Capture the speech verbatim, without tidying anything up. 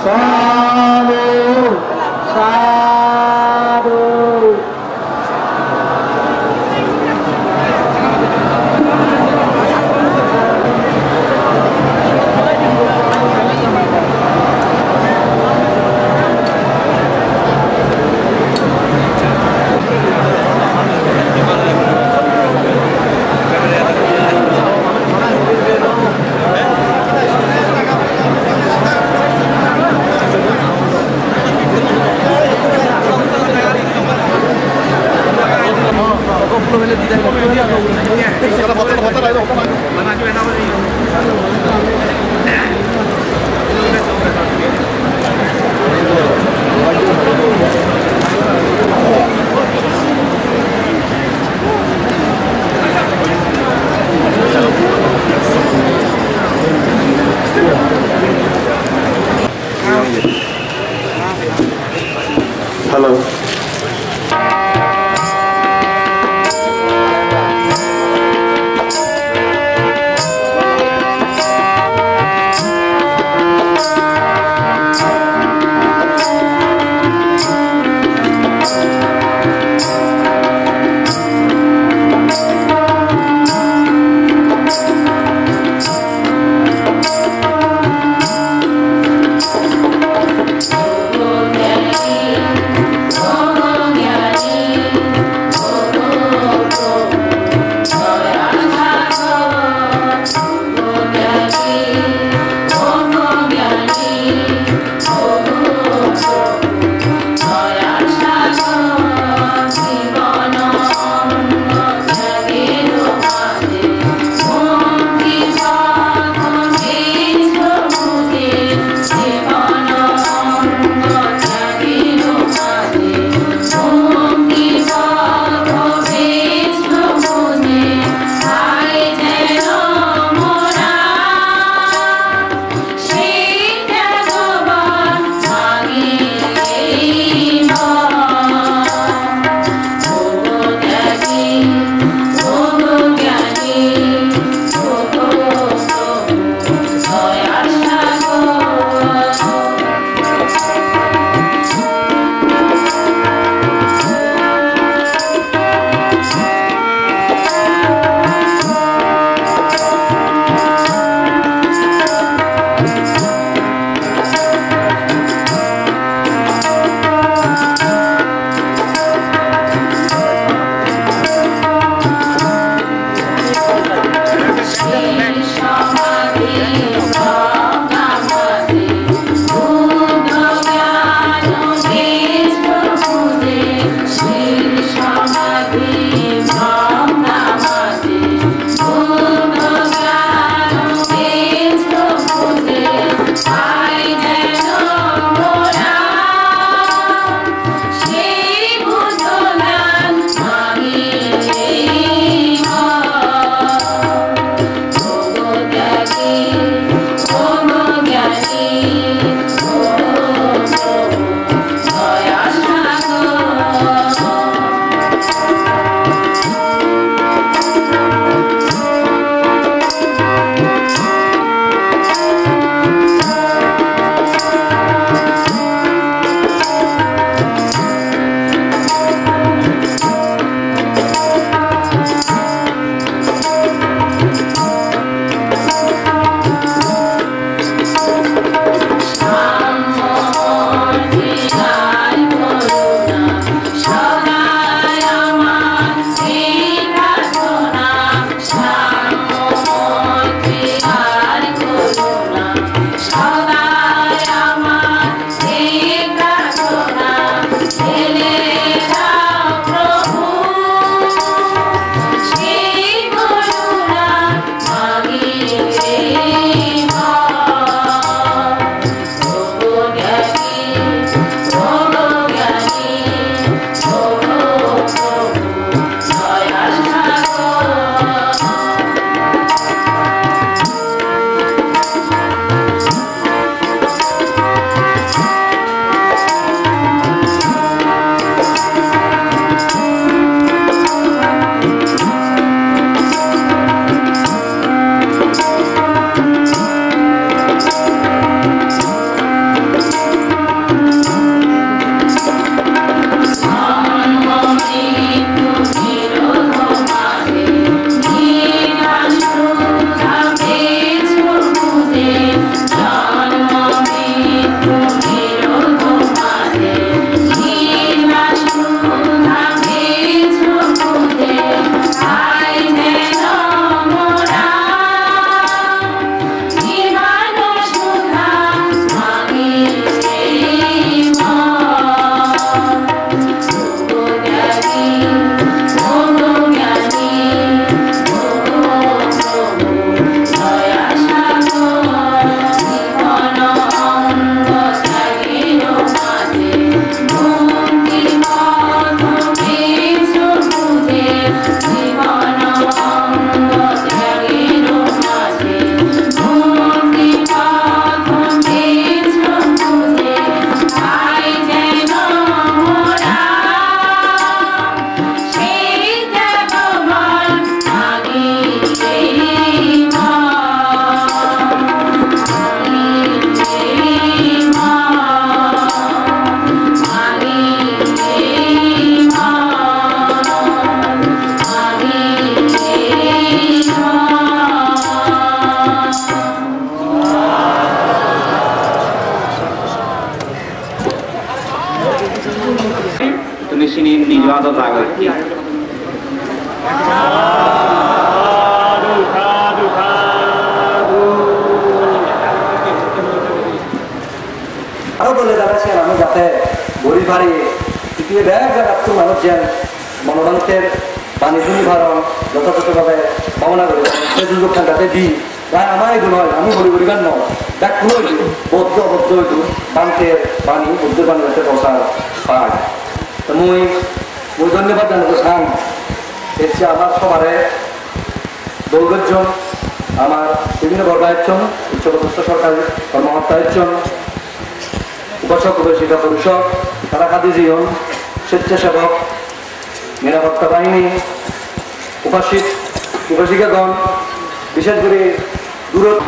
Sadhu, sadhu. Hello. Sini nijo adot ragokke. Aro dole dale siyan ami jate guri pari, prithibi bek jagattun manuj jen Bhogobantore bani suni paron, jothajotho bhabe bhabona guri paron, se sujog jate di. Prai ama idu noi, ami holi guribar noi. Bekkuno idu, Buddho, Buddho idu, Bhanter bani, Buddhor bani jate prochar pai. To mui, mui dhonnobad janate sang. Ecche amar sobare dol gojjon, amar bibhinno borgo ecchon, ucchopodostho sorkari kormokorta ecchon, upasok upasika porishod, tara hadi jeyon, swechchasebok, nirapotta bahini, upasik, upasikagon, bishesh guri durot